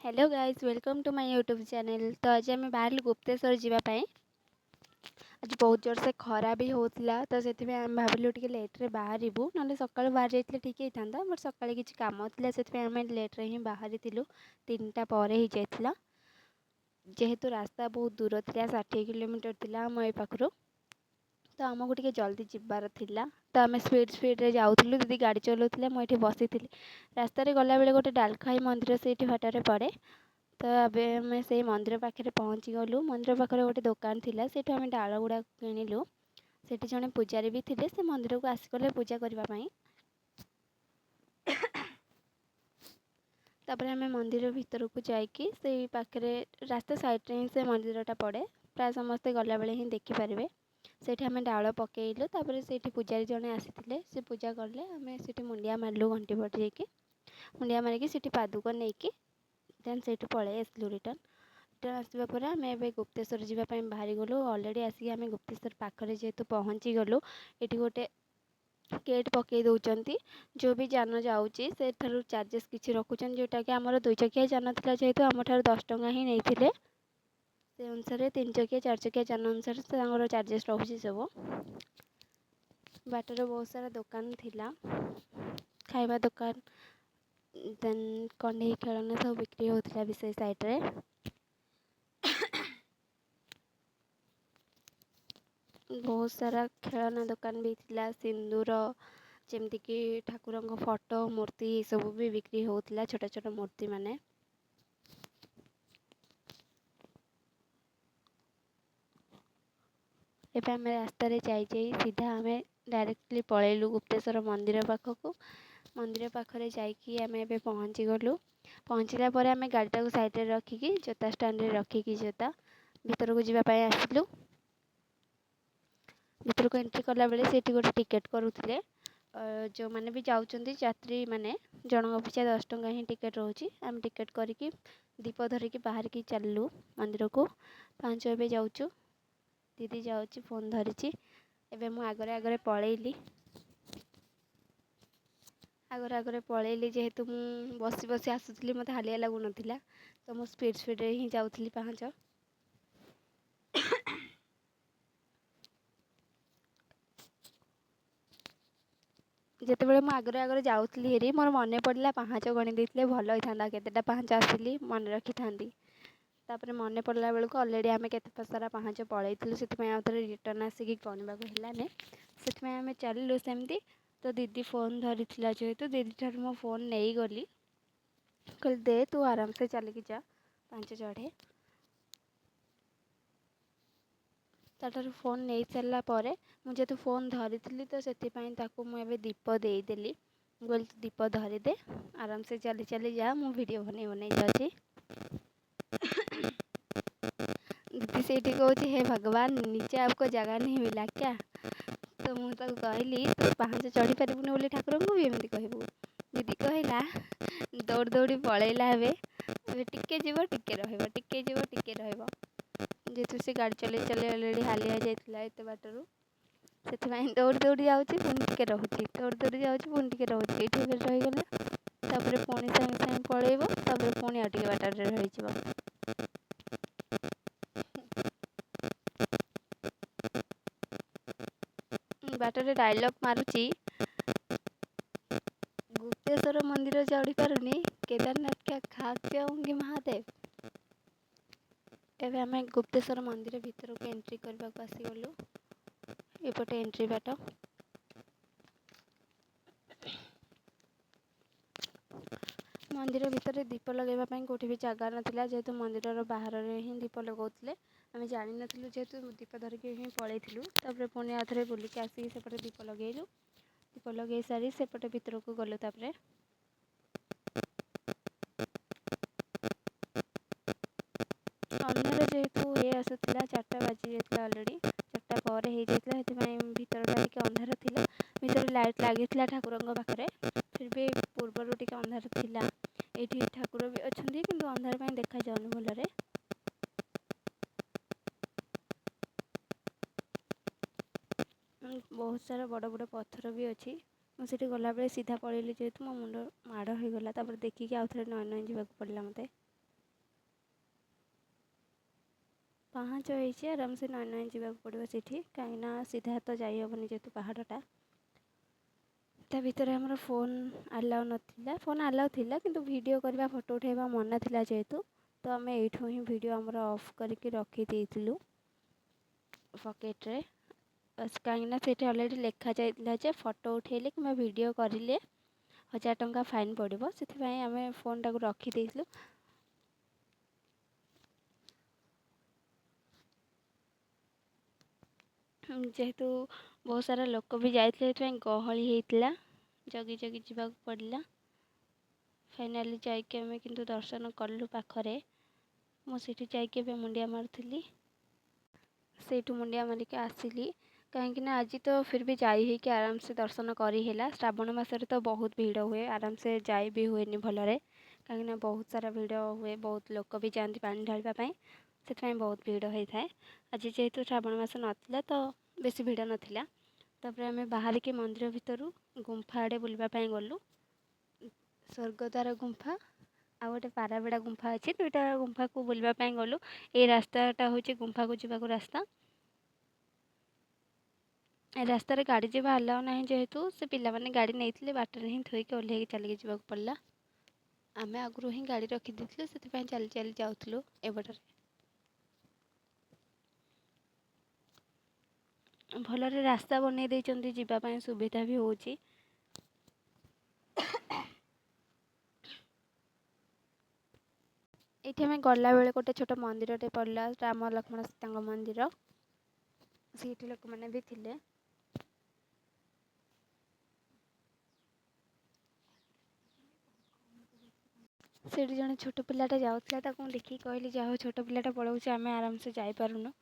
Hello guys, welcome to my YouTube channel. ତ ଆଜି ଆମେ ବାହାରିଲୁ ଗୁପ୍ତେଶ୍ୱର ଯିବା ପାଇଁ। ଆଜି ବହୁତ ଜୋରସେ ଖରା ବି ହେଉଥିଲା, ତ ସେଥିପାଇଁ ଆମେ ଭାବିଲୁ ଟିକେ ଲେଟ୍ରେ ବାହାରିବୁ। ନହେଲେ ସକାଳୁ ବାହାରି ଯାଇଥିଲେ ଠିକ୍ ହେଇଥାନ୍ତା, ବଟ୍ ସକାଳେ କିଛି କାମ ଥିଲା, ସେଥିପାଇଁ ଆମେ ଲେଟ୍ରେ ହିଁ ବାହାରିଥିଲୁ। 3ଟା ପରେ ହେଇଯାଇଥିଲା। ଯେହେତୁ ରାସ୍ତା ବହୁତ ଦୂର ଥିଲା, 60 କିଲୋମିଟର ଥିଲା ଆମ ଏ ପାଖରୁ, ତ ଆମକୁ ଟିକେ ଜଲ୍ଦି ଯିବାର ଥିଲା। ତ ଆମେ ସ୍ପିଡ଼ରେ ଯାଉଥିଲୁ। ଦିଦି ଗାଡ଼ି ଚଲାଉଥିଲେ, ମୁଁ ଏଇଠି ବସିଥିଲି। ରାସ୍ତାରେ ଗଲାବେଳେ ଗୋଟେ ଡାଲଖାଇ ମନ୍ଦିର ସେଇଠି ବାଟରେ ପଡ଼େ। ତ ଏବେ ଆମେ ସେଇ ମନ୍ଦିର ପାଖରେ ପହଞ୍ଚିଗଲୁ। ମନ୍ଦିର ପାଖରେ ଗୋଟେ ଦୋକାନ ଥିଲା, ସେଇଠୁ ଆମେ ଡାଳ ଗୁଡ଼ାକ କିଣିଲୁ। ସେଠି ଜଣେ ପୂଜାରୀ ବି ଥିଲେ, ସେ ମନ୍ଦିରକୁ ଆସିଗଲେ ପୂଜା କରିବା ପାଇଁ। ତାପରେ ଆମେ ମନ୍ଦିର ଭିତରକୁ ଯାଇକି ସେଇ ପାଖରେ ରାସ୍ତା ସାଇଡ଼୍ରେ ହିଁ ସେ ମନ୍ଦିରଟା ପଡ଼େ, ପ୍ରାୟ ସମସ୍ତେ ଗଲାବେଳେ ହିଁ ଦେଖିପାରିବେ। ସେଇଠି ଆମେ ଡାଳ ପକେଇଲୁ। ତାପରେ ସେଇଠି ପୂଜାରୀ ଜଣେ ଆସିଥିଲେ, ସେ ପୂଜା କଲେ। ଆମେ ସେଠି ମୁଣ୍ଡିଆ ମାରିଲୁ, ଘଣ୍ଟି ବଜେଇକି ମୁଣ୍ଡିଆ ମାରିକି ସେଠି ପାଦୁକ ନେଇକି ଦେନ୍ ସେଇଠୁ ପଳେଇ ଆସିଲୁ ରିଟର୍ଣ୍ଣ। ରିଟର୍ଣ୍ଣ ଆସିବା ପରେ ଆମେ ଏବେ ଗୁପ୍ତେଶ୍ୱର ଯିବା ପାଇଁ ବାହାରିଗଲୁ। ଅଲରେଡ଼ି ଆସିକି ଆମେ ଗୁପ୍ତେଶ୍ୱର ପାଖରେ ଯେହେତୁ ପହଞ୍ଚିଗଲୁ, ଏଠି ଗୋଟେ ଗେଟ୍ ପକେଇ ଦେଉଛନ୍ତି। ଯେଉଁ ବି ଯାନ ଯାଉଛି ସେଠାରୁ ଚାର୍ଜେସ୍ କିଛି ରଖୁଛନ୍ତି, ଯେଉଁଟାକି ଆମର ଦୁଇ ଚକିଆ ଯାନ ଥିଲା ଯେହେତୁ ଆମଠାରୁ 10 ଟଙ୍କା ହିଁ ନେଇଥିଲେ। ସେ ଅନୁସାରେ 3 ଚକିଆ 4 ଚକିଆ ଯାନ ଅନୁସାରେ ତାଙ୍କର ଚାର୍ଜେସ୍ ରହୁଛି ସବୁ। ବାଟରେ ବହୁତ ସାରା ଦୋକାନ ଥିଲା, ଖାଇବା ଦୋକାନ, ଦେନ୍ କଣ୍ଢେଇ ଖେଳନା ସବୁ ବିକ୍ରି ହେଉଥିଲା ବି ସେଇ ସାଇଡ଼୍ରେ। ବହୁତ ସାରା ଖେଳନା ଦୋକାନ ବି ଥିଲା, ସିନ୍ଦୁର, ଯେମିତିକି ଠାକୁରଙ୍କ ଫଟୋ, ମୂର୍ତ୍ତି ଏସବୁ ବି ବିକ୍ରି ହେଉଥିଲା, ଛୋଟ ଛୋଟ ମୂର୍ତ୍ତି ମାନେ। ଏବେ ଆମେ ରାସ୍ତାରେ ଯାଇ ଯାଇ ସିଧା ଆମେ ଡାଇରେକ୍ଟଲି ପଳେଇଲୁ ଗୁପ୍ତେଶ୍ୱର ମନ୍ଦିର ପାଖକୁ। ମନ୍ଦିର ପାଖରେ ଯାଇକି ଆମେ ଏବେ ପହଞ୍ଚିଗଲୁ। ପହଞ୍ଚିଲା ପରେ ଆମେ ଗାଡ଼ିଟାକୁ ସାଇଡ଼୍ରେ ରଖିକି, ଜୋତା ଷ୍ଟାଣ୍ଡରେ ରଖିକି ଜୋତା ଭିତରକୁ ଯିବା ପାଇଁ ଆସିଲୁ। ଭିତରକୁ ଏଣ୍ଟ୍ରି କଲାବେଳେ ସେଇଠି ଗୋଟେ ଟିକେଟ୍ କରୁଥିଲେ। ଯେଉଁମାନେ ବି ଯାଉଛନ୍ତି ଯାତ୍ରୀମାନେ, ଜଣଙ୍କ ପିଛା 10 ଟଙ୍କା ହିଁ ଟିକେଟ୍ ରହୁଛି। ଆମେ ଟିକେଟ୍ କରିକି ଦୀପ ଧରିକି ବାହାରିକି ଚାଲିଲୁ ମନ୍ଦିରକୁ। ପାଞ୍ଚ ଏବେ ଯାଉଛୁ, ଦିଦି ଯାଉଛି, ଫୋନ୍ ଧରିଛି। ଏବେ ମୁଁ ଆଗରେ ଆଗରେ ପଳେଇଲି, ଆଗରେ ଆଗରେ ପଳେଇଲି। ଯେହେତୁ ମୁଁ ବସି ବସି ଆସୁଥିଲି, ମୋତେ ହାଲିଆ ଲାଗୁନଥିଲା, ତ ମୁଁ ସ୍ପିଡ଼ରେ ହିଁ ଯାଉଥିଲି ପାହାଚ। ଯେତେବେଳେ ମୁଁ ଆଗରେ ଆଗରେ ଯାଉଥିଲି ହେରି, ମୋର ମନେ ପଡ଼ିଲା ପାହାଚ ଗଣି ଦେଇଥିଲେ ଭଲ ହେଇଥାନ୍ତା, କେତେଟା ପାହାଚ ଆସିଲି ମନେ ରଖିଥାନ୍ତି। ତାପରେ ମନେ ପଡ଼ିଲା ବେଳକୁ ଅଲରେଡ଼ି ଆମେ କେତେ ସାରା ପାହାଚ ପଳେଇଥିଲୁ, ସେଥିପାଇଁ ଆଉ ଥରେ ରିଟର୍ଣ୍ଣ ଆସିକି ଗଣିବାକୁ ହେଲାନି। ସେଥିପାଇଁ ଆମେ ଚାଲିଲୁ ସେମିତି। ତ ଦିଦି ଫୋନ୍ ଧରିଥିଲା ଯେହେତୁ, ଦିଦି ଠାରୁ ମୋ ଫୋନ୍ ନେଇଗଲି। କହିଲି ଦେ, ତୁ ଆରାମସେ ଚାଲିକି ଯା ପାଞ୍ଚ ଚଢ଼େ। ତା'ଠାରୁ ଫୋନ୍ ନେଇସାରିଲା ପରେ ମୁଁ ଯେହେତୁ ଫୋନ୍ ଧରିଥିଲି, ତ ସେଥିପାଇଁ ତାକୁ ମୁଁ ଏବେ ଦୀପ ଦେଇଦେଲି। ମୁଁ କହିଲି ତୁ ଦୀପ ଧରିଦେ, ଆରାମସେ ଚାଲି ଚାଲି ଯା, ମୁଁ ଭିଡ଼ିଓ ବନେଇ ବନେଇ ଯାଉଛି। ଦିଦି ସେଇଠି କହୁଛି, ହେ ଭଗବାନ, नीचे आपको ଜାଗା नहीं ମିଲା क्या? ତ ମୁଁ ତାକୁ କହିଲି, ତୁ ପାହାଚ ଚଢ଼ି ପାରିବୁନି ବୋଲି ଠାକୁରଙ୍କୁ ବି ଏମିତି କହିବୁ? ଦିଦି କହିଲା, ଦୌଡ଼ି ଦୌଡ଼ି ପଳେଇଲା। ଏବେ ଏବେ ଟିକେ ଯିବ, ଟିକେ ରହିବ, ଟିକେ ଯିବ, ଟିକେ ରହିବ। ଯେହେତୁ ସେ ଗାଡ଼ି ଚଲେଇ ଚଲେଇ ଅଲରେଡ଼ି ହାଲିଆ ଯାଇଥିଲା ଏତେ ବାଟରୁ, ସେଥିପାଇଁ ଦୌଡ଼ି ଦୌଡ଼ି ଯାଉଛି, ପୁଣି ଟିକେ ରହୁଛି, ଦୌଡ଼ି ଦୌଡ଼ି ଯାଉଛି, ପୁଣି ଟିକେ ରହୁଛି। ଏଇଠି ଏବେ ରହିଗଲା, ତାପରେ ପୁଣି ସାଙ୍ଗେ ସାଙ୍ଗେ ପଳେଇବ, ତାପରେ ପୁଣି ଆଉ ଟିକେ ବାଟରେ ରହିଯିବ। ବାଟରେ ଡାଇଲଗ୍ ମାରୁଛି, ଗୁପ୍ତେଶ୍ୱର ମନ୍ଦିର ଚଢ଼ି ପାରୁନି, କେଦାରନାଥ क्या खाक जाऊंगी महादेव। ଏବେ ଆମେ ଗୁପ୍ତେଶ୍ୱର ମନ୍ଦିର ଭିତରକୁ ଏଣ୍ଟ୍ରି କରିବାକୁ ଆସିଗଲୁ। ଏପଟେ ଏଣ୍ଟ୍ରି ବାଟ। ମନ୍ଦିର ଭିତରେ ଦୀପ ଲଗାଇବା ପାଇଁ କେଉଁଠି ବି ଜାଗା ନଥିଲା, ଯେହେତୁ ମନ୍ଦିରର ବାହାରରେ ହିଁ ଦୀପ ଲଗାଉଥିଲେ। ଆମେ ଜାଣିନଥିଲୁ ଯେହେତୁ ଦୀପ ଧରିକି ହିଁ ପଳେଇଥିଲୁ। ତାପରେ ପୁଣି ଆଉ ଥରେ ବୁଲିକି ଆସିକି ସେପଟେ ଦୀପ ଲଗେଇଲୁ। ଦୀପ ଲଗେଇ ସାରି ସେପଟେ ଭିତରକୁ ଗଲୁ। ତାପରେ ଅନ୍ଧାର ଯେହେତୁ ହେଇ ଆସୁଥିଲା, 4ଟା ବାଜି ଯାଇଥିଲା ଅଲରେଡ଼ି, 4ଟା ପରେ ହେଇଯାଇଥିଲା, ସେଥିପାଇଁ ଭିତରଟା ଟିକେ ଅନ୍ଧାର ଥିଲା। ଭିତରେ ଲାଇଟ୍ ଲାଗିଥିଲା ଠାକୁରଙ୍କ ପାଖରେ, ଫିର୍ ବି ପୂର୍ବରୁ ଟିକେ ଅନ୍ଧାର ଥିଲା। ଏଇଠି ଠାକୁର ବି ଅଛନ୍ତି, କିନ୍ତୁ ଅନ୍ଧାର ପାଇଁ ଦେଖାଯାଉନି ଭଲରେ। ବହୁତ ସାରା ବଡ଼ ବଡ଼ ପଥର ବି ଅଛି। ମୁଁ ସେଠି ଗଲାବେଳେ ସିଧା ପଳେଇଲି, ଯେହେତୁ ମୋ ମୁଣ୍ଡ ମାଡ଼ ହେଇଗଲା। ତାପରେ ଦେଖିକି ଆଉ ଥରେ ନଇଁ ନଇଁ ଯିବାକୁ ପଡ଼ିଲା ମୋତେ। ପାହାଚ ହେଇଛି, ଆରାମସେ ନଇଁ ନଇଁ ଯିବାକୁ ପଡ଼ିବ ସେଇଠି, କାହିଁକିନା ସିଧା ତ ଯାଇହେବନି ଯେହେତୁ ପାହାଡ଼ଟା। ତା ଭିତରେ ଆମର ଫୋନ୍ ଆଲାଉ ନଥିଲା। ଫୋନ୍ ଆଲାଉ ଥିଲା, କିନ୍ତୁ ଭିଡ଼ିଓ କରିବା, ଫଟୋ ଉଠାଇବା ମନା ଥିଲା ଯେହେତୁ, ତ ଆମେ ଏଇଠୁ ହିଁ ଭିଡ଼ିଓ ଆମର ଅଫ୍ କରିକି ରଖିଦେଇଥିଲୁ ପକେଟ୍ରେ ବାସ୍। କାହିଁକିନା ସେଇଠି ଅଲରେଡ଼ି ଲେଖା ଯାଇଥିଲା ଯେ ଫଟୋ ଉଠାଇଲେ କିମ୍ବା ଭିଡ଼ିଓ କରିଲେ 1000 ଟଙ୍କା ଫାଇନ୍ ପଡ଼ିବ। ସେଥିପାଇଁ ଆମେ ଫୋନ୍ଟାକୁ ରଖିଦେଇଥିଲୁ। ଯେହେତୁ ବହୁତ ସାରା ଲୋକ ବି ଯାଇଥିଲେ, ସେଥିପାଇଁ ଗହଳି ହେଇଥିଲା, ଜଗି ଜଗି ଯିବାକୁ ପଡ଼ିଲା। ଫାଇନାଲି ଯାଇକି ଆମେ କିନ୍ତୁ ଦର୍ଶନ କଲୁ ପାଖରେ। ମୁଁ ସେଇଠି ଯାଇକି ଏବେ ମୁଣ୍ଡିଆ ମାରୁଥିଲି। ସେଇଠୁ ମୁଣ୍ଡିଆ ମାରିକି ଆସିଲି, କାହିଁକିନା ଆଜି ତ ଫିର୍ ବି ଯାଇ ହେଇକି ଆରାମସେ ଦର୍ଶନ କରିହେଲା। ଶ୍ରାବଣ ମାସରେ ତ ବହୁତ ଭିଡ଼ ହୁଏ, ଆରାମସେ ଯାଇ ବି ହୁଏନି ଭଲରେ, କାହିଁକିନା ବହୁତ ସାରା ଭିଡ଼ ହୁଏ, ବହୁତ ଲୋକ ବି ଯାଆନ୍ତି ପାଣି ଢାଳିବା ପାଇଁ, ସେଥିପାଇଁ ବହୁତ ଭିଡ଼ ହେଇଥାଏ। ଆଜି ଯେହେତୁ ଶ୍ରାବଣ ମାସ ନଥିଲା, ତ ବେଶୀ ଭିଡ଼ ନଥିଲା। ତାପରେ ଆମେ ବାହାରିକି ମନ୍ଦିର ଭିତରୁ ଗୁମ୍ଫା ଆଡ଼େ ବୁଲିବା ପାଇଁ ଗଲୁ। ସ୍ୱର୍ଗଦ୍ୱାର ଗୁମ୍ଫା ଆଉ ଗୋଟେ ପାରାବେଡ଼ା ଗୁମ୍ଫା ଅଛି, ଦୁଇଟା ଗୁମ୍ଫାକୁ ବୁଲିବା ପାଇଁ ଗଲୁ। ଏଇ ରାସ୍ତାଟା ହେଉଛି ଗୁମ୍ଫାକୁ ଯିବାକୁ ରାସ୍ତା। ଏ ରାସ୍ତାରେ ଗାଡ଼ି ଯିବା ଆଲାଉ ନାହିଁ ଯେହେତୁ, ସେ ପିଲାମାନେ ଗାଡ଼ି ନେଇଥିଲେ, ବାଟରେ ହିଁ ଥୋଇକି ଓହ୍ଲେଇକି ଚାଲିକି ଯିବାକୁ ପଡ଼ିଲା। ଆମେ ଆଗରୁ ହିଁ ଗାଡ଼ି ରଖିଦେଇଥିଲୁ, ସେଥିପାଇଁ ଚାଲି ଚାଲି ଯାଉଥିଲୁ ଏପଟରେ। ଭଲରେ ରାସ୍ତା ବନେଇ ଦେଇଛନ୍ତି, ଯିବା ପାଇଁ ସୁବିଧା ବି ହେଉଛି। ଏଇଠି ଆମେ ଗଲାବେଳେ ଗୋଟେ ଛୋଟ ମନ୍ଦିରଟେ ପଡ଼ିଲା, ରାମ ଲକ୍ଷ୍ମଣ ସୀତାଙ୍କ ମନ୍ଦିର। ସେଇଠି ଲୋକମାନେ ବି ଥିଲେ। ସେଇଠି ଜଣେ ଛୋଟ ପିଲାଟା ଯାଉଥିଲା, ତାକୁ ମୁଁ ଦେଖିକି କହିଲି, ଯାହା ହଉ ଛୋଟ ପିଲାଟା ପଳାଉଛି, ଆମେ ଆରାମସେ ଯାଇପାରୁନୁ।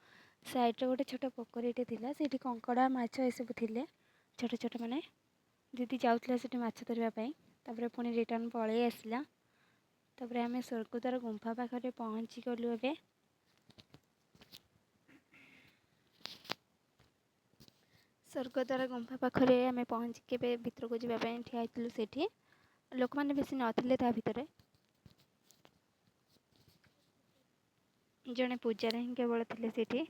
ସାଇଡ଼୍ରେ ଗୋଟେ ଛୋଟ ପୋଖରୀଟେ ଥିଲା, ସେଇଠି କଙ୍କଡ଼ା, ମାଛ ଏସବୁ ଥିଲେ ଛୋଟ ଛୋଟ। ମାନେ ଦିଦି ଯାଉଥିଲା ସେଠି ମାଛ ଧରିବା ପାଇଁ, ତାପରେ ପୁଣି ରିଟର୍ଣ୍ଣ ପଳେଇ ଆସିଲା। ତାପରେ ଆମେ ସ୍ୱର୍ଗଦ୍ୱାର ଗୁମ୍ଫା ପାଖରେ ପହଞ୍ଚିଗଲୁ ଏବେ। ସ୍ୱର୍ଗଦ୍ୱାର ଗୁମ୍ଫା ପାଖରେ ଆମେ ପହଞ୍ଚିକି ଏବେ ଭିତରକୁ ଯିବା ପାଇଁ ଠିଆ ହେଇଥିଲୁ। ସେଇଠି ଲୋକମାନେ ବେଶୀ ନଥିଲେ ତା ଭିତରେ, ଜଣେ ପୂଜାରୀ ହିଁ କେବଳ ଥିଲେ ସେଇଠି।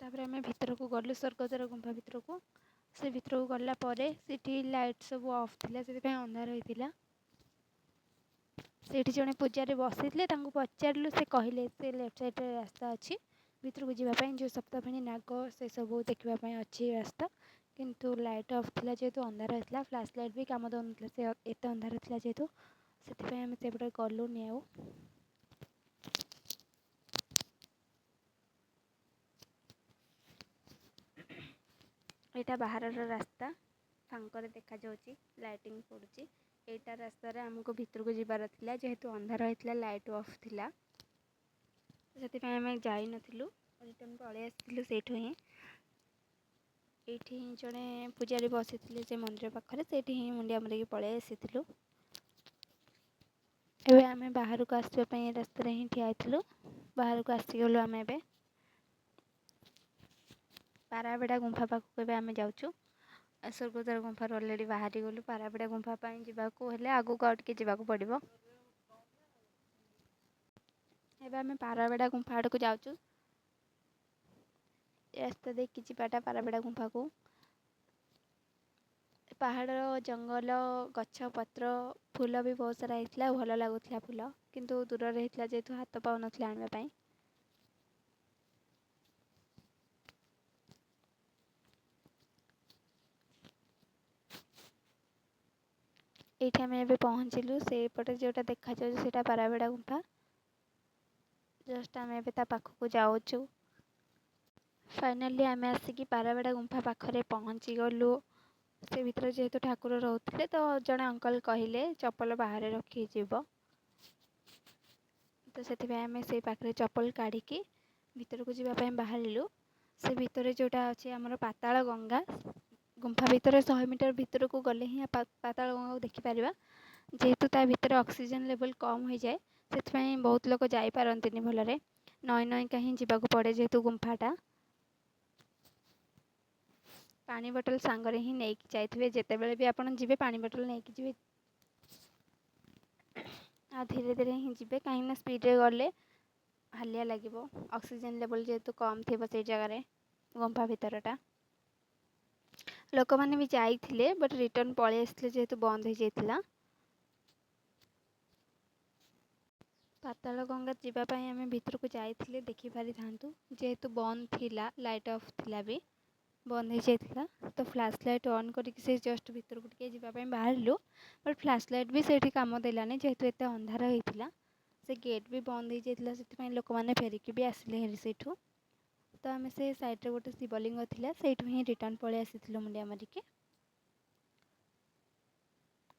ତାପରେ ଆମେ ଭିତରକୁ ଗଲୁ, ସ୍ୱର୍ଗଦ୍ୱାର ଗୁମ୍ଫା ଭିତରକୁ। ସେ ଭିତରକୁ ଗଲା ପରେ ସେଠି ଲାଇଟ୍ ସବୁ ଅଫ୍ ଥିଲା, ସେଥିପାଇଁ ଅନ୍ଧାର ହେଇଥିଲା। ସେଇଠି ଜଣେ ପୂଜାରୀ ବସିଥିଲେ, ତାଙ୍କୁ ପଚାରିଲୁ, ସେ କହିଲେ ସେ ଲେଫ୍ଟ ସାଇଡ଼୍ରେ ରାସ୍ତା ଅଛି ଭିତରକୁ ଯିବା ପାଇଁ, ଯେଉଁ ସପ୍ତଫେଣୀ ନାଗ ସେସବୁ ଦେଖିବା ପାଇଁ ଅଛି ରାସ୍ତା। କିନ୍ତୁ ଲାଇଟ୍ ଅଫ୍ ଥିଲା ଯେହେତୁ ଅନ୍ଧାର ହେଇଥିଲା, ଫ୍ଲାସ୍ ଲାଇଟ୍ ବି କାମ ଦେଉନଥିଲା, ସେ ଏତେ ଅନ୍ଧାର ଥିଲା ଯେହେତୁ, ସେଥିପାଇଁ ଆମେ ସେପଟେ ଗଲୁନି ଆଉ। ଏଇଟା ବାହାରର ରାସ୍ତା, ଫାଙ୍କରେ ଦେଖାଯାଉଛି, ଲାଇଟିଂ ପଡ଼ୁଛି। ଏଇଟା ରାସ୍ତାରେ ଆମକୁ ଭିତରକୁ ଯିବାର ଥିଲା। ଯେହେତୁ ଅନ୍ଧାର ହେଇଥିଲା, ଲାଇଟ୍ ଅଫ୍ ଥିଲା, ସେଥିପାଇଁ ଆମେ ଯାଇନଥିଲୁ, ରିଟର୍ଣ୍ଣ ପଳେଇ ଆସିଥିଲୁ ସେଇଠୁ ହିଁ। ଏଇଠି ହିଁ ଜଣେ ପୂଜାରୀ ବସିଥିଲେ ସେ ମନ୍ଦିର ପାଖରେ, ସେଇଠି ହିଁ ମୁଣ୍ଡିଆ ମାରିକି ପଳେଇ ଆସିଥିଲୁ। ଏବେ ଆମେ ବାହାରକୁ ଆସିବା ପାଇଁ ଏ ରାସ୍ତାରେ ହିଁ ଠିଆ ହେଇଥିଲୁ। ବାହାରକୁ ଆସିଗଲୁ ଆମେ ଏବେ। ପାରାବେଡ଼ା ଗୁମ୍ଫା ପାଖକୁ ଏବେ ଆମେ ଯାଉଛୁ। ସ୍ୱର୍ଗଦ୍ୱାର ଗୁମ୍ଫାରୁ ଅଲରେଡ଼ି ବାହାରି ଗଲୁ। ପାରାବେଡ଼ା ଗୁମ୍ଫା ପାଇଁ ଯିବାକୁ ହେଲେ ଆଗକୁ ଆଉ ଟିକେ ଯିବାକୁ ପଡ଼ିବ। ଏବେ ଆମେ ପାରାବେଡ଼ା ଗୁମ୍ଫା ଆଡ଼କୁ ଯାଉଛୁ। ରାସ୍ତା ଦେଇକି ଯିବାଟା ପାରାବେଡ଼ା ଗୁମ୍ଫାକୁ। ପାହାଡ଼, ଜଙ୍ଗଲ, ଗଛ ପତ୍ର, ଫୁଲ ବି ବହୁତ ସାରା ହେଇଥିଲା, ଭଲ ଲାଗୁଥିଲା ଫୁଲ, କିନ୍ତୁ ଦୂରରେ ହେଇଥିଲା ଯେହେତୁ ହାତ ପାଉନଥିଲା ଆଣିବା ପାଇଁ। ଏଇଠି ଆମେ ଏବେ ପହଞ୍ଚିଲୁ। ସେଇପଟେ ଯେଉଁଟା ଦେଖାଯାଉଛି ସେଇଟା ପାରାବେଡ଼ା ଗୁମ୍ଫା। ଜଷ୍ଟ ଆମେ ଏବେ ତା ପାଖକୁ ଯାଉଛୁ। ଫାଇନାଲି ଆମେ ଆସିକି ପାରାବେଡ଼ା ଗୁମ୍ଫା ପାଖରେ ପହଞ୍ଚିଗଲୁ। ସେ ଭିତରେ ଯେହେତୁ ଠାକୁର ରହୁଥିଲେ, ତ ଜଣେ ଅଙ୍କଲ କହିଲେ ଚପଲ ବାହାରେ ରଖିକି ଯିବ, ତ ସେଥିପାଇଁ ଆମେ ସେଇ ପାଖରେ ଚପଲ କାଢ଼ିକି ଭିତରକୁ ଯିବା ପାଇଁ ବାହାରିଲୁ। ସେ ଭିତରେ ଯେଉଁଟା ଅଛି ଆମର ପାତାଳ ଗଙ୍ଗା, ଗୁମ୍ଫା ଭିତରେ 100 ମିଟର ଭିତରକୁ ଗଲେ ହିଁ ପାତାଳ ଗଙ୍ଗାକୁ ଦେଖିପାରିବା। ଯେହେତୁ ତା ଭିତରେ ଅକ୍ସିଜେନ୍ ଲେଭେଲ୍ କମ୍ ହୋଇଯାଏ, ସେଥିପାଇଁ ବହୁତ ଲୋକ ଯାଇପାରନ୍ତିନି ଭଲରେ, ନଇଁ ନଇଁକା ହିଁ ଯିବାକୁ ପଡ଼େ ଯେହେତୁ ଗୁମ୍ଫାଟା। ପାଣି ବୋଟଲ ସାଙ୍ଗରେ ହିଁ ନେଇକି ଯାଇଥିବେ, ଯେତେବେଳେ ବି ଆପଣ ଯିବେ ପାଣି ବୋଟଲ ନେଇକି ଯିବେ। ଆଉ ଧୀରେ ଧୀରେ ହିଁ ଯିବେ, କାହିଁକିନା ସ୍ପିଡ଼ରେ ଗଲେ ହାଲିଆ ଲାଗିବ। ଅକ୍ସିଜେନ୍ ଲେଭେଲ୍ ଯେହେତୁ କମ୍ ଥିବ ସେଇ ଜାଗାରେ, ଗୁମ୍ଫା ଭିତରଟା। ଲୋକମାନେ ବି ଯାଇଥିଲେ, ବଟ୍ ରିଟର୍ନ ପଳେଇ ଆସିଥିଲେ ଯେହେତୁ ବନ୍ଦ ହେଇଯାଇଥିଲା। ପାତାଳଗଙ୍ଗା ଯିବା ପାଇଁ ଆମେ ଭିତରକୁ ଯାଇଥିଲେ ଦେଖିପାରିଥାନ୍ତୁ, ଯେହେତୁ ବନ୍ଦ ଥିଲା, ଲାଇଟ୍ ଅଫ୍ ଥିଲା ବି, ବନ୍ଦ ହେଇଯାଇଥିଲା। ତ ଫ୍ଲାସ୍ ଲାଇଟ୍ ଅନ୍ କରିକି ସେ ଜଷ୍ଟ ଭିତରକୁ ଟିକେ ଯିବା ପାଇଁ ବାହାରିଲୁ, ବଟ୍ ଫ୍ଲାସ୍ ଲାଇଟ୍ ବି ସେଇଠି କାମ ଦେଲାନି ଯେହେତୁ ଏତେ ଅନ୍ଧାର ହେଇଥିଲା। ସେ ଗେଟ୍ ବି ବନ୍ଦ ହେଇଯାଇଥିଲା, ସେଥିପାଇଁ ଲୋକମାନେ ଫେରିକି ବି ଆସିଲେ ହେରି ସେଇଠୁ। ତ ଆମେ ସେ ସାଇଡ଼୍ରେ ଗୋଟେ ଶିବଲିଙ୍ଗ ଥିଲା, ସେଇଠୁ ହିଁ ରିଟର୍ନ ପଳେଇ ଆସିଥିଲୁ ମୁଣ୍ଡିଆ ମାରିକି।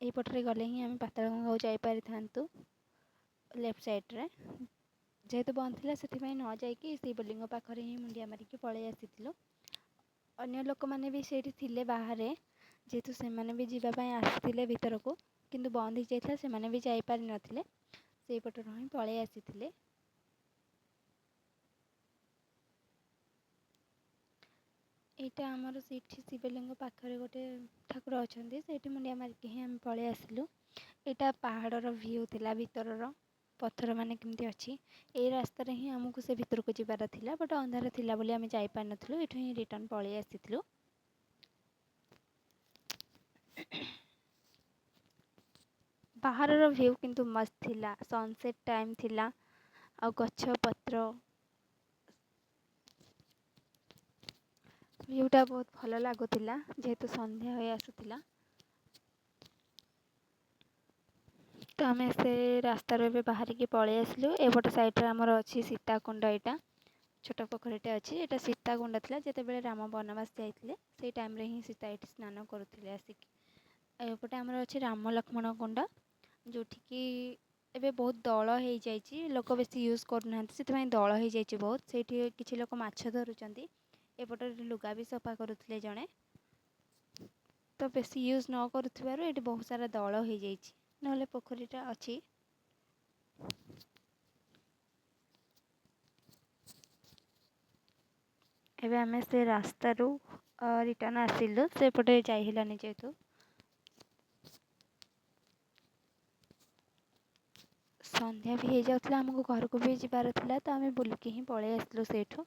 ଏଇପଟରେ ଗଲେ ହିଁ ଆମେ ପାତାଳଗଙ୍ଗାକୁ ଯାଇପାରିଥାନ୍ତୁ ଲେଫ୍ଟ ସାଇଡ଼୍ରେ। ଯେହେତୁ ବନ୍ଦ ଥିଲା ସେଥିପାଇଁ ନ ଯାଇକି ଶିବଲିଙ୍ଗ ପାଖରେ ହିଁ ମୁଣ୍ଡିଆ ମାରିକି ପଳେଇ ଆସିଥିଲୁ। ଅନ୍ୟ ଲୋକମାନେ ବି ସେଇଠି ଥିଲେ ବାହାରେ, ଯେହେତୁ ସେମାନେ ବି ଯିବା ପାଇଁ ଆସିଥିଲେ ଭିତରକୁ, କିନ୍ତୁ ବନ୍ଦ ହେଇଯାଇଥିଲା, ସେମାନେ ବି ଯାଇପାରିନଥିଲେ, ସେଇପଟରୁ ହିଁ ପଳେଇ ଆସିଥିଲେ। ଏଇଟା ଆମର ସେଇଠି ଶିବଲିଙ୍ଗ ପାଖରେ ଗୋଟେ ଠାକୁର ଅଛନ୍ତି, ସେଇଠି ମୁଣ୍ଡିଆ ମାରିକି ହିଁ ଆମେ ପଳେଇ ଆସିଲୁ। ଏଇଟା ପାହାଡ଼ର ଭ୍ୟୁ ଥିଲା, ଭିତରର ପଥର ମାନେ କେମିତି ଅଛି। ଏଇ ରାସ୍ତାରେ ହିଁ ଆମକୁ ସେ ଭିତରକୁ ଯିବାର ଥିଲା, ବଟ୍ ଅନ୍ଧାର ଥିଲା ବୋଲି ଆମେ ଯାଇପାରିନଥିଲୁ, ଏଠୁ ହିଁ ରିଟର୍ନ ପଳେଇ ଆସିଥିଲୁ। ବାହାରର ଭ୍ୟୁ କିନ୍ତୁ ମସ୍ତ ଥିଲା, ସନସେଟ୍ ଟାଇମ୍ ଥିଲା, ଆଉ ଗଛ ପତ୍ର ଭିୟୁଟା ବହୁତ ଭଲ ଲାଗୁଥିଲା ଯେହେତୁ ସନ୍ଧ୍ୟା ହୋଇ ଆସୁଥିଲା। ତ ଆମେ ସେ ରାସ୍ତାରୁ ଏବେ ବାହାରିକି ପଳେଇ ଆସିଲୁ। ଏପଟ ସାଇଡ଼୍ରେ ଆମର ଅଛି ସୀତାକୁଣ୍ଡ, ଏଇଟା ଛୋଟ ପୋଖରୀଟେ ଅଛି। ଏଇଟା ସୀତାକୁଣ୍ଡ ଥିଲା ଯେତେବେଳେ ରାମ ବନବାସ ଯାଇଥିଲେ, ସେଇ ଟାଇମ୍ରେ ହିଁ ସୀତା ଏଇଠି ସ୍ନାନ କରୁଥିଲେ ଆସିକି। ଆଉ ଏପଟେ ଆମର ଅଛି ରାମ ଲକ୍ଷ୍ମଣ କୁଣ୍ଡ, ଯେଉଁଠିକି ଏବେ ବହୁତ ଦଳ ହେଇଯାଇଛି, ଲୋକ ବେଶୀ ୟୁଜ୍ କରୁନାହାନ୍ତି, ସେଥିପାଇଁ ଦଳ ହେଇଯାଇଛି ବହୁତ। ସେଇଠି କିଛି ଲୋକ ମାଛ ଧରୁଛନ୍ତି, ଏପଟରେ ଲୁଗା ବି ସଫା କରୁଥିଲେ ଜଣେ। ତ ବେଶୀ ୟୁଜ୍ ନ କରୁଥିବାରୁ ଏଠି ବହୁତ ସାରା ଦଳ ହେଇଯାଇଛି, ନହେଲେ ପୋଖରୀଟା ଅଛି। ଏବେ ଆମେ ସେ ରାସ୍ତାରୁ ରିଟର୍ନ ଆସିଲୁ, ସେପଟେ ଯାଇ ହେଲାନି ଯେହେତୁ। ସନ୍ଧ୍ୟା ବି ହେଇଯାଉଥିଲା, ଆମକୁ ଘରକୁ ବି ଯିବାର ଥିଲା, ତ ଆମେ ବୁଲିକି ହିଁ ପଳେଇ ଆସିଲୁ ସେଇଠୁ।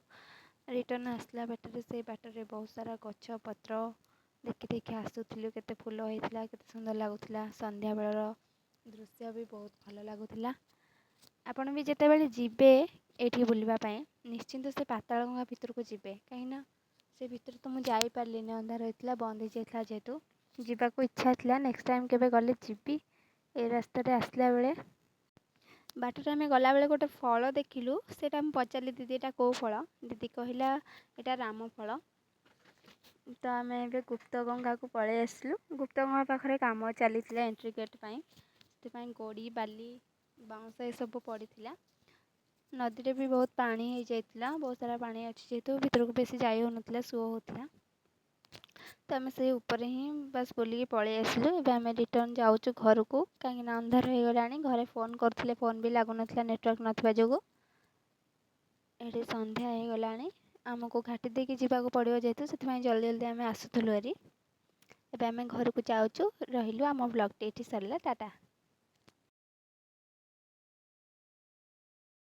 ରିଟର୍ନ ଆସିଲା ବାଟରେ ସେଇ ବାଟରେ ବହୁତ ସାରା ଗଛ ପତ୍ର ଦେଖି ଦେଖି ଆସୁଥିଲୁ, କେତେ ଫୁଲ ହେଇଥିଲା, କେତେ ସୁନ୍ଦର ଲାଗୁଥିଲା। ସନ୍ଧ୍ୟାବେଳର ଦୃଶ୍ୟ ବି ବହୁତ ଭଲ ଲାଗୁଥିଲା। ଆପଣ ବି ଯେତେବେଳେ ଯିବେ ଏଇଠି ବୁଲିବା ପାଇଁ, ନିଶ୍ଚିନ୍ତ ସେ ପାତାଳଗଙ୍ଗା ଭିତରକୁ ଯିବେ, କାହିଁକିନା ସେ ଭିତରେ ତ ମୁଁ ଯାଇପାରିଲିନି, ଅନ୍ଧାର ହେଇଥିଲା, ବନ୍ଦ ହେଇଯାଇଥିଲା ଯେହେତୁ। ଯିବାକୁ ଇଚ୍ଛା ଥିଲା, ନେକ୍ସଟ ଟାଇମ୍ କେବେ ଗଲେ ଯିବି। ଏ ରାସ୍ତାରେ ଆସିଲା ବେଳେ ବାଟରେ ଆମେ ଗଲାବେଳେ ଗୋଟେ ଫଳ ଦେଖିଲୁ, ସେଇଟା ମୁଁ ପଚାରିଲି ଦିଦି ଏଇଟା କେଉଁ ଫଳ, ଦିଦି କହିଲା ଏଇଟା ରାମ ଫଳ। ତ ଆମେ ଏବେ ଗୁପ୍ତଗଙ୍ଗାକୁ ପଳେଇ ଆସିଲୁ। ଗୁପ୍ତଗଙ୍ଗା ପାଖରେ କାମ ଚାଲିଥିଲା ଏଣ୍ଟ୍ରି ଗେଟ୍ ପାଇଁ, ସେଥିପାଇଁ ଗୋଡ଼ି ବାଲି ବାଉଁଶ ଏସବୁ ପଡ଼ିଥିଲା। ନଦୀରେ ବି ବହୁତ ପାଣି ହେଇଯାଇଥିଲା, ବହୁତ ସାରା ପାଣି ଅଛି ଯେହେତୁ ଭିତରକୁ ବେଶୀ ଯାଇ ହେଉନଥିଲା, ସୁଅ ହେଉଥିଲା। ତ ଆମେ ସେଇ ଉପରେ ହିଁ ବାସ୍ ବୁଲିକି ପଳେଇ ଆସିଲୁ। ଏବେ ଆମେ ରିଟର୍ନ ଯାଉଛୁ ଘରକୁ, କାହିଁକିନା ଅନ୍ଧାର ହେଇଗଲାଣି। ଘରେ ଫୋନ୍ କରୁଥିଲେ, ଫୋନ୍ ବି ଲାଗୁନଥିଲା ନେଟୱାର୍କ ନଥିବା ଯୋଗୁଁ। ଏଠି ସନ୍ଧ୍ୟା ହେଇଗଲାଣି, ଆମକୁ ଘାଟି ଦେଇକି ଯିବାକୁ ପଡ଼ିବ ଯେହେତୁ, ସେଥିପାଇଁ ଜଲ୍ଦି ଜଲ୍ଦି ଆମେ ଆସୁଥିଲୁ ହେରି। ଏବେ ଆମେ ଘରକୁ ଯାଉଛୁ, ରହିଲୁ। ଆମ ବ୍ଲଗ୍ଟି ଏଇଠି ସରିଲା। ଟାଟା।